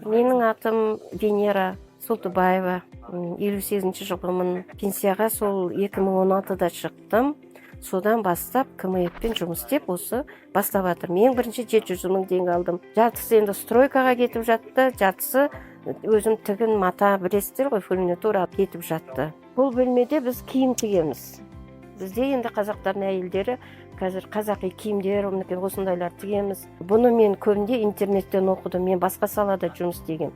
Менің атым Венера Сұлтыбаева, 58-жылғымын. Пенсияға сол 2016-да шықтым. Содан бастап КМФ-пен жұмыс істеп, осы бастап жатырмын. Ең бірінші 700 мың теңге алдым. Жартысы енді стройкаға кетіп жатты, жартысы өзім тігін, мата, білесіздер ғой, фурнитура кетіп жатты. Бұл бөлмеде біз киім тігеміз. Бізде енді қазақтардың әйелдері қазір қазақи киімдер, мінекей, осындайлар тігеміз. Бұны мен көбінде интернеттен оқыдым, мен басқа салада жұмыс істегенмін.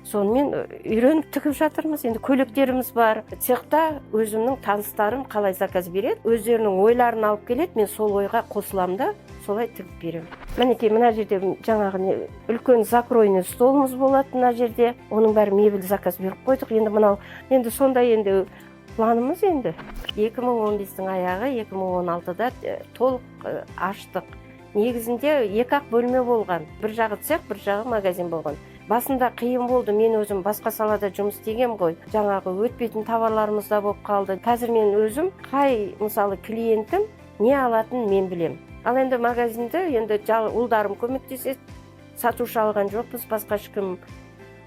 Сонымен үйреніп тігіп жатырмыз. Енді көйлектеріміз бар цехта. Өзімнің таныстарым қалай заказ береді, өздерінің ойларын алып келеді, мен сол ойға қосыламын да, солай тігіп беремін. Мінекей, мына жерде жаңағы не, үлкен закройный столымыз болады мына жерде. Оның бәрі мебель заказ беріп қойдық. Енді мынау енді сондай енді планымыз. Енді 2015-тің аяғы, 2016-да толық аштық. Негізінде екі ақ бөлме болған, бір жағы цех, бір жағы магазин болған. Басында қиын болды. Мен өзім басқа салада жұмыс істегенмін ғой, жаңағы өтпейтін товарларымыз да болып қалды. Қазір мен өзім қай, мысалы, клиентім не алатынын мен білем. Ал енді магазинді енді ұлдарым көмектеседі, сатушы алған жоқпыз басқа ешкім.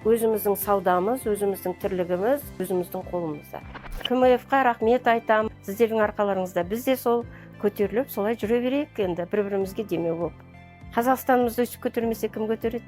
Өзіміздің саудамыз, өзіміздің тірлігіміз өзіміздің қолымызда. КМФ-қа рахмет айтам. Сіздердің арқаларыңызда біз де сол көтеріліп, солай жүре берейік енді, бір бірімізге демеу болып. Қазақстанымызды өйстіп көтермесе, кім көтереді?